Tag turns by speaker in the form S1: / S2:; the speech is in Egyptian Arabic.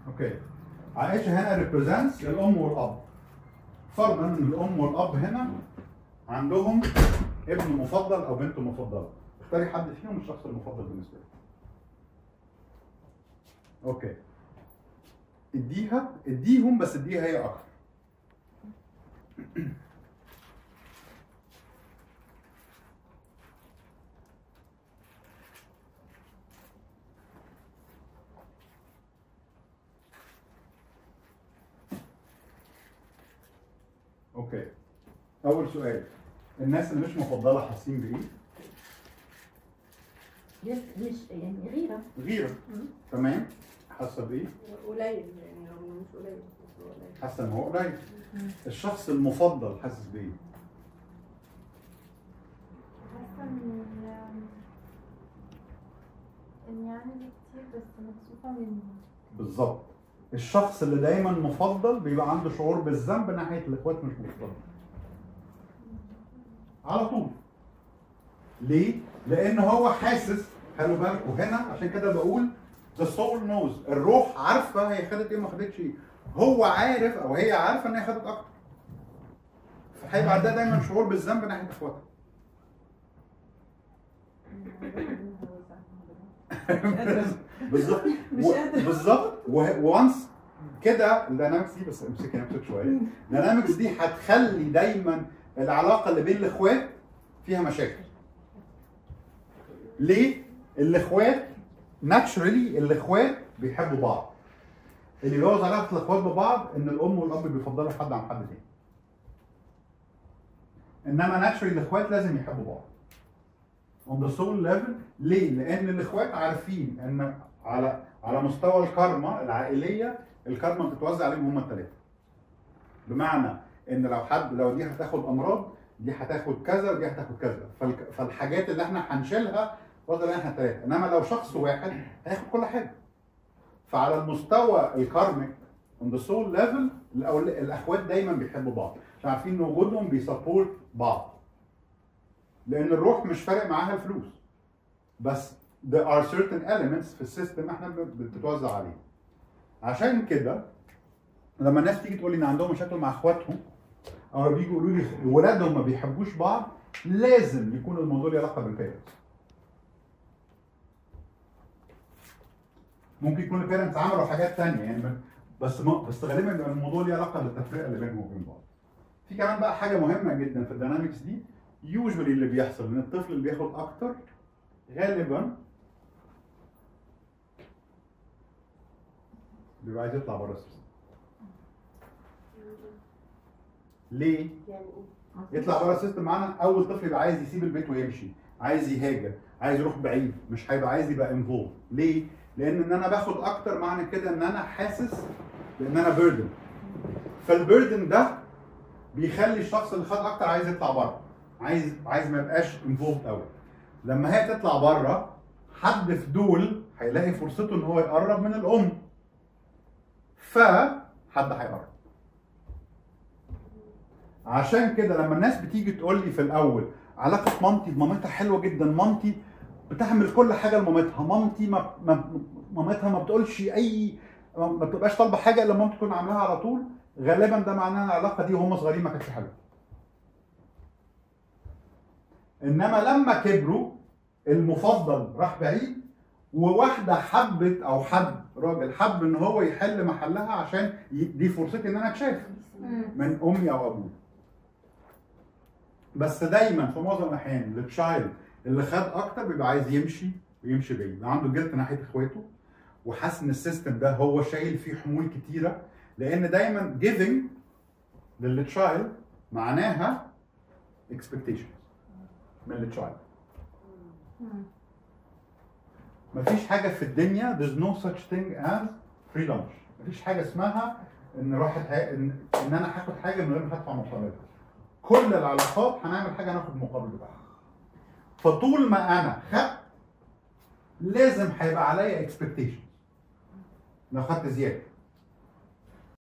S1: okay، عائشة هنا represents الام والاب. فرضا ان الام والاب هنا عندهم ابن مفضل او بنت مفضلة، اختاري حد فيهم الشخص المفضل بالنسبة لك. okay، اديها، اديهم، بس اديها هي اكتر. okay، اول سؤال، الناس اللي مش مفضلة حاسين بايه؟
S2: مش يعني غيره.
S1: غيره، تمام. حاسه بايه؟
S3: قليل يعني، رغم انه مش قليل بس هو قليل.
S1: حاسه ان هو قليل. الشخص المفضل حاسس بايه؟
S4: حاسه اني عندي كتير بس مكسوفه مني.
S1: بالظبط. الشخص اللي دايما مفضل بيبقى عنده شعور بالذنب ناحية الاخوات مش مفضل على طول. ليه؟ لان هو حاسس، خلوا بالكم هنا، عشان كده بقول the soul knows، الروح عارفه هي خدت ايه ما خدتش ايه، هو عارف او هي عارفه ان هي خدت اكتر، فهيبقى عندها دايما شعور بالذنب ناحية اخواتها. بالظبط بالظبط. once كده ال dynamics دي، بس امسكي نفسك شوية، ال dynamics دي هتخلي دايما العلاقة اللي بين الاخوات فيها مشاكل. ليه؟ الاخوات naturally الاخوات بيحبوا بعض. اللي بيبوظ علاقة الاخوات ببعض ان الام والاب بيفضلوا حد عن حد تاني. انما naturally الاخوات لازم يحبوا بعض. On the soul level، ليه؟ لأن الإخوات عارفين إن على مستوى الكارما العائلية، الكارما بتتوزع عليهم هما الثلاثة. بمعنى إن لو حد، لو دي هتاخد أمراض، دي هتاخد كذا، ودي هتاخد كذا، فالحاجات اللي إحنا هنشيلها توزع علينا إحنا الثلاثة، إنما لو شخص واحد هياخد كل حاجة. فعلى المستوى ال karmic on the soul level الأخوات دايما بيحبوا بعض، عشان عارفين إن وجودهم بي support بعض. لان الروح مش فارق معاها الفلوس، بس there are certain elements في ال system احنا بتتوزع عليه. عشان كده لما الناس تيجي تقول لي ان عندهم مشاكل مع اخواتهم، او بيجوا يقولوا لي ولادهم ما بيحبوش بعض، لازم يكون الموضوع له علاقة بال parents. ممكن يكون ال parents عملوا حاجات ثانية يعني، بس غالبا بيبقى الموضوع له علاقة بالتفرقه اللي بينهم وبين بعض. في كمان بقى حاجة مهمة جدا في ال dynamics دي، usually اللي بيحصل ان الطفل اللي بياخد اكتر غالبا بيبقى عايز يطلع بره ال system. ليه؟ يطلع بره ال system معانا، اول طفل يبقى عايز يسيب البيت ويمشي، عايز يهاجر، عايز يروح بعيد، مش هيبقى عايز يبقى involved. ليه؟ لان ان انا باخد اكتر معنى كده ان انا حاسس بان انا burden. فال burden ده بيخلي الشخص اللي خد اكتر عايز يطلع بره، عايز ما يبقاش involved قوي. لما هي تطلع بره، حد في دول هيلاقي فرصته ان هو يقرب من الام، فحد هيقرب. عشان كده لما الناس بتيجي تقول لي في الاول علاقة مامتي بمامتها حلوة جدا، مامتي بتعمل كل حاجة لمامتها، مامتي مامتها ما بتقولش اي، ما بتبقاش طالبه حاجة الا مامتي تكون عاملاها على طول، غالبا ده معناه ان العلاقة دي وهم صغيرين ما كانتش حلوة. انما لما كبروا المفضل راح بعيد، وواحدة حبت او حد راجل حب ان هو يحل محلها عشان دي فرصتي ان انا اتشاف من امي او ابوي. بس دايما في معظم الاحيان ال child اللي خد اكتر بيبقى عايز يمشي ويمشي بعيد، عنده guilt ناحية اخواته، وحاسس ان ال system ده هو شايل فيه حمول كتيرة، لان دايما giving لل child معناها expectations من ال child. مفيش حاجة في الدنيا، there's no such thing as free lunch. مفيش حاجة اسمها ان راحت ان انا هاخد حاجة من غير ما ادفع مقابلها. كل العلاقات هنعمل حاجة ناخد مقابل بتاعها. فطول ما انا خدت لازم هيبقى عليا expectations لو خدت زيادة.